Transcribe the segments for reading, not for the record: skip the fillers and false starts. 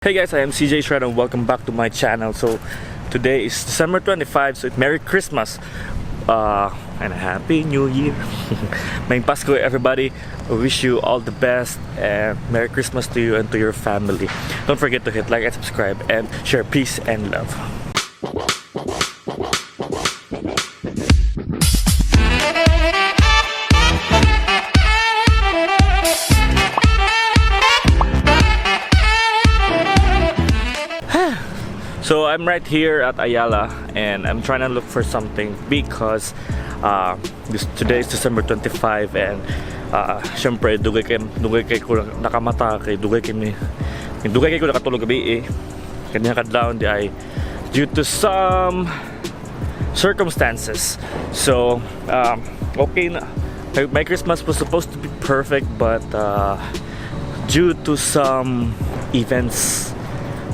Hey guys, I am CJ Shred and welcome back to my channel. So today is December 25, so it's Merry Christmas and a Happy New Year. Maayong Pasko, everybody. I wish you all the best and Merry Christmas to you and to your family. Don't forget to hit like and subscribe and share peace and love. So I'm right here at Ayala and I'm trying to look for something because this today is December 25 and syempre dugay kay ko nakamata kay dugay kay ko nakatulog gabi eh. Kanya kadlawon di ay due to some circumstances. So okay na my Christmas was supposed to be perfect, but due to some events,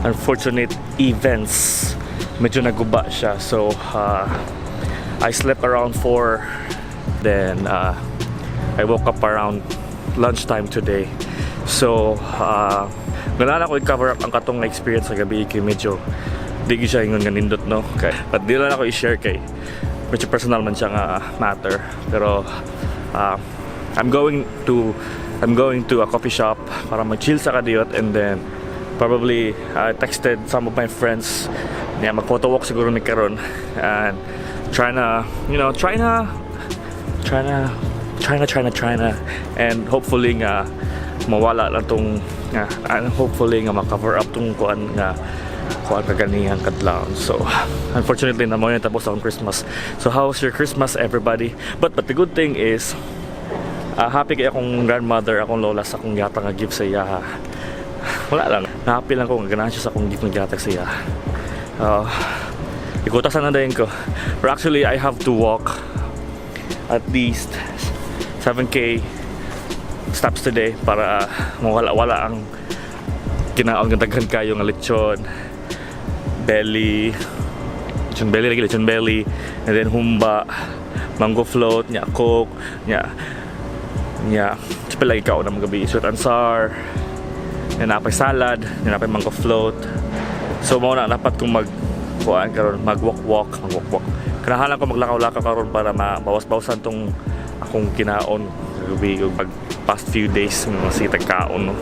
unfortunate events, medyo naguba siya. So I slept around 4, then I woke up around lunchtime today. So ganahan ako i-cover up ang katong experience sa gabi kay medyo di gyud siya ingon nga nindot, no, kay but di lang ako i-share kay medyo personal man siya nga matter, pero I'm going to a coffee shop para mag-chill sa kadiyot and then probably I texted some of my friends niya, mag-photo walk siguro mi karon and trying to you know trying to trying to trying to trying to trying to and hopefully nga mawala lang tong nga and hopefully nga ma-cover up tong kuan nga kuan kaganihang kadlawon. So unfortunately na mo tapos akong Christmas. So how's your Christmas, everybody? But the good thing is happy kay akong grandmother, akong lola, sa akong gihatag nga gift sa iya. Wala lang, happy lang ko nga ganahan siya sa akong gift nga gihatag sa iya. Ikutasan na din ko. But actually, I have to walk at least 7K steps today para mawala-wala ang kinaon nga daghan kayo nga lechon belly, lechon belly lagi, lechon belly, and then humba, mango float, nya Coke, nya nya sa lagi kaon ng gabi, sweet and sour, nya napay salad, nya napay mango float. So mao na dapat kong mag kuan karon, mag walk walk, mag walk walk. Kanahalan ko maglakaw-lakaw karon para mabawas-bawasan tong akong kinaon gabi ug pag past few days nga mga kaon, no.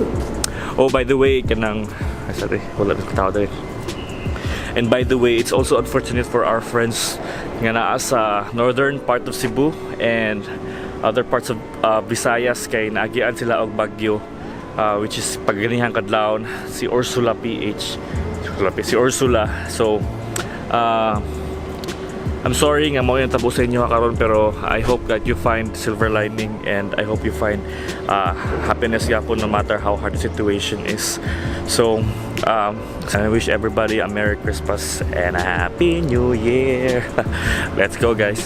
Oh, by the way, kanang, ay, sorry, wala na tao diri. And by the way, it's also unfortunate for our friends nga naa sa northern part of Cebu and other parts of Visayas kay naagian sila og bagyo, which is pagganihang kadlawon si Ursula PH. Ursula PH, si Ursula. So I'm sorry nga mao yung tabo sa inyo karon, pero I hope that you find silver lining and I hope you find happiness gyapon no matter how hard the situation is. So I wish everybody a Merry Christmas and a Happy New Year. Let's go, guys.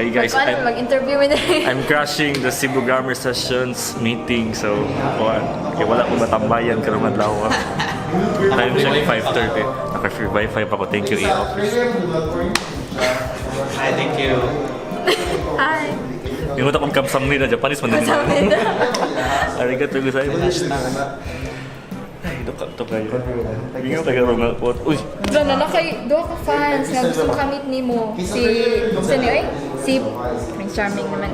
Hey guys, Paano mag-interview mo na? I'm crashing the Cebu Grammar Sessions meeting, so kuan kay wala ko matambayan karong adlaw. Time check, 5:30. Naka free wifi pa ko. Thank you, e-office. Hi, thank you. Hi. Ingon akong kamsamnida, Japanese man din. Kamsamnida. Arigato gozaimasu. Ay, duka to kayo. Ingon kayo nga po. Uy, Doon na kay duha ka fans nga gusto makamit nimo. Si sino ay? Si Prince Charming naman.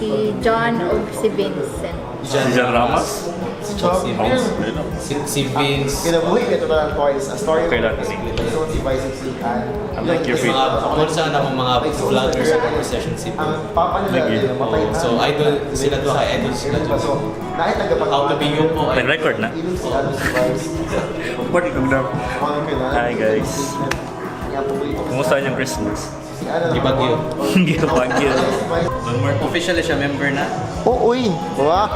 Si John o si Vincent. Si John Ramos? Si Vince. Si Vince. Kinabuhi ito na lang twice. A story Okay lang. So, si Vice si Ann. I'm like your Mga, kung sa na mga vlogger sa session si Ang papa nila Thank you. ay namatay na. So, idol sila to, kay idol sila to. So, nakita tagapag How to be you po. ay- Nag-record na? Ilog si ano si Vice. Party ko na. Hi, guys. Kumusta inyong Christmas? Si Ana. Gibagyo. Gibagyo. Officially siya member na. Oh, uy! Wow!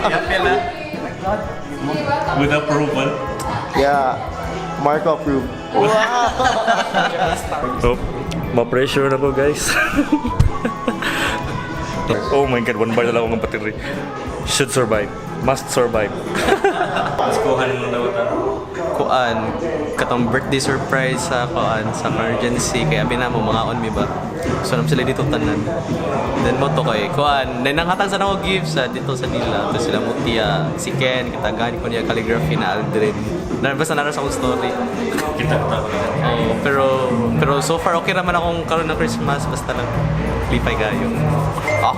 Happy na. With approval. Yeah. Marco approved. Wow! Oh, ma-pressure na ko, guys. Oh my God, one bar na lang akong battery. Should survive. Must survive. Kuhan mo na utan. Kuan, katong birthday surprise sa kuan sa emergency kay abi na mo mga on mi ba. So nam sila dito tanan. Then mo to kay kuan, then nanghatag sa nako gifts sa dito sa nila. To sila Mutia, si Ken, kitagaan ko niya calligraphy na Aldrin. Na basta nara sa akong story. Kita kita ko na. Oh, pero so far okay raman akong karon ng Christmas basta lang lipay kayo.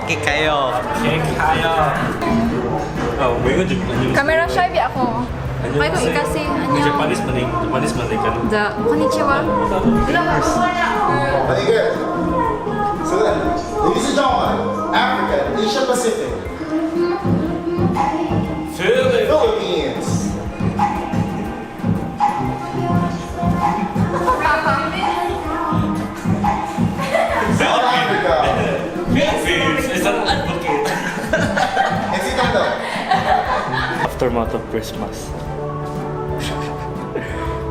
Okay kayo. Okay, kaya. Oh, may good. Camera shy bi ako. May ko ikasi anyo. Japanese man eh. Japanese man eh. Kano. Da, konnichiwa. Very good. So then, ladies and gentlemen, Africa, Asia Pacific, Philippines. South Africa. Philippines is an advocate. And si Tando. Aftermath of Christmas.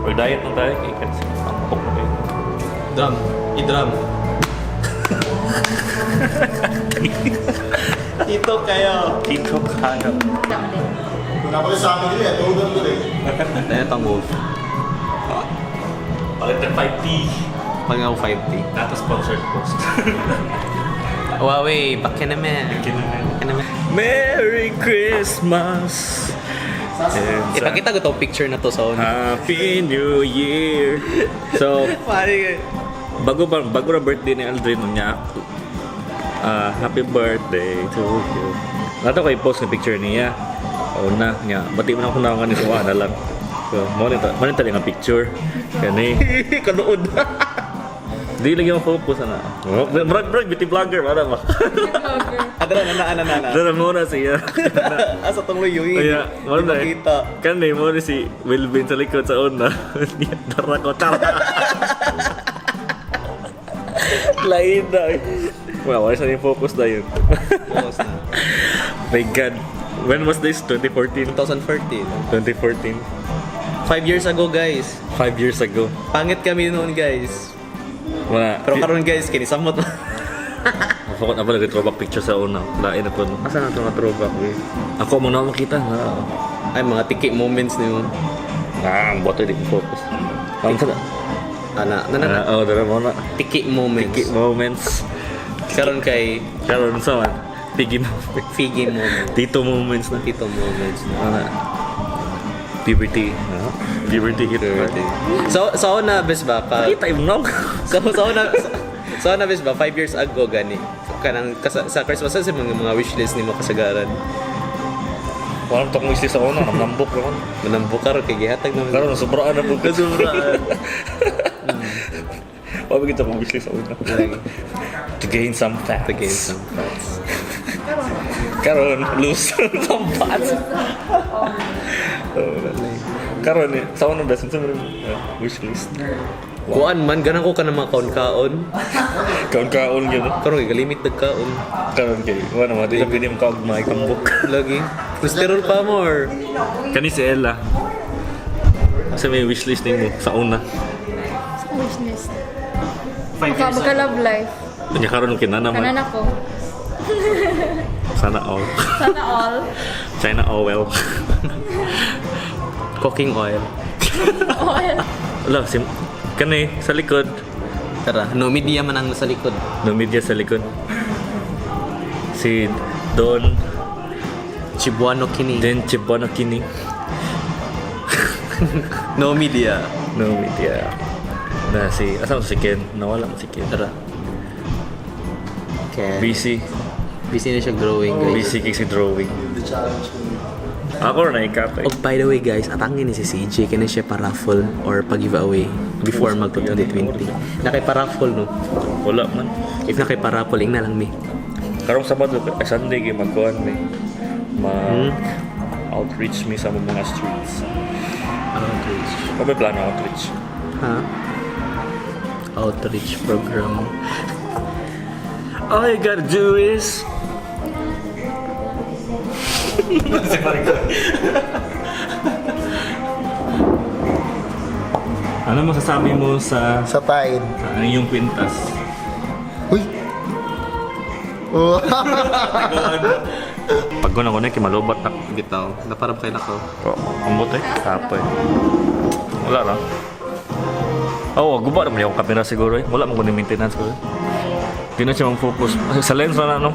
Mag-diet na tayo kay kasi ang na kayo. Drum, i-drum. Dito kayo. Tito kayo. Kung napaka sa amin din eh, tulog tuloy. Tayo tong wolf. Palit ng 5T. Pag ako 5T. Not a sponsored post. Huawei, baka naman. Baka naman. Merry Christmas! And Ipakita ko tong picture na to sa una. Happy New Year! So, Pare. bago na birthday ni Aldrin niya. Ah, happy birthday to you. Nato kay post ng picture niya. O na niya. Bati mo na ako na ni na lang. So, mo nito, mo nito nga picture. Kani kanuod. Di lagi mo focus ana. Murag murag beauty vlogger para ba. Adra na na na na na. Dara mo na siya. Asa tong luyo Kaya, mo na. Di makita. Kani mo ni si Wilvin sa likod sa una. Dara ko tara. Lain na. Well, wala sa yung focus na yun. Focus na. My God. When was this? 2014? 2014. 2014. 5 years ago, guys. 5 years ago. Pangit kami noon, guys. Wala. Pero karon guys, kinisamot. Ako na pala throwback picture sa una. Lain na po. No? Asa na to nga throwback, eh? Ako mo na makita. Na. Ay, mga tiki moments niyo. Ah, ang boto di ko focus. Ang sana. Ana, na na na. Ah, oh, dara mo na. Tiki moments. Tiki moments. Karon kay Karon sa man. Piggy moments. Figi moments. Tito moments na. Tito moments na. Ano? Puberty. Ano? Puberty hit. So, so na bes ba? Pa, Kita yung nog. So na bes ba? 5 years ago gani. Kanang sa Christmas sa mga wishlist nimo kasagaran. Walang tokong wishlist sa una. Nambok naman. Manambukar kay gihatag naman. Karon sobraan na po. Sobraan. Wala kita kong wishlist sa una. To gain some fats. To gain some fats. Karon, lose some fats. Karon eh, sa unang best, sa wishlist. Kuan man ganan ko ka ng mga kaon-kaon. Kaon-kaon yun. Karon kay galimit nagkaon. Karon kay, wala naman, di sabi niyo kaog mga ikambok. Lagi. Cholesterol pa more. Kani si Ella. Sa may wishlist nimo sa una. Wishlist. 5 Maka, maka love life. Kanya karon kinana Kanan man. ako. Sana all. Sana all. China all well. Cooking oil. All. Wala, si kani sa likod. Tara, no media man ang nasa likod. No media sa likod. Si Don Chibuano kini. Den Chibuano Kini. No media. No media. Na si asa man si Ken? Nawala man si Ken. Tara. Ken. Busy. Busy na siya growing, guys. Busy kay si drawing. The challenge. Ako na ikat eh. Oh, by the way guys, atangin ni si CJ kini siya paraffle or pag-giveaway before mag 2020. Nakay paraffle no. Wala man. If nakay paraffle ing na lang mi. Karong Sabado ay Sunday kay magkuan mi. Ma outreach mi sa mga streets. Outreach. Ano may plano outreach? Ha? Outreach program. All you gotta do is Ano masasabi mo sa Sa Tide. sa iyong kwintas? Uy! Oh. Tagaan. Pagod ako na, kimalubat na. Bitaw. Naparab kay nako. Oh, ambot eh. Kapoy. Wala ra. Oh, guba naman yung kamera siguro eh. Wala man ko ni maintenance ko. Di na siya mag-focus. Sa lens na no?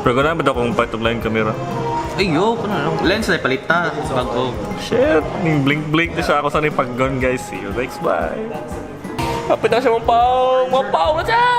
Pero ganun ba akong part of line camera? Ay, yo, kuno lang. Lens na palita. Bago. Shit! Blink blink na siya ako sa ni paggon, guys. See you next, bye! Kapit na siya mapaw! Mapaw na siya!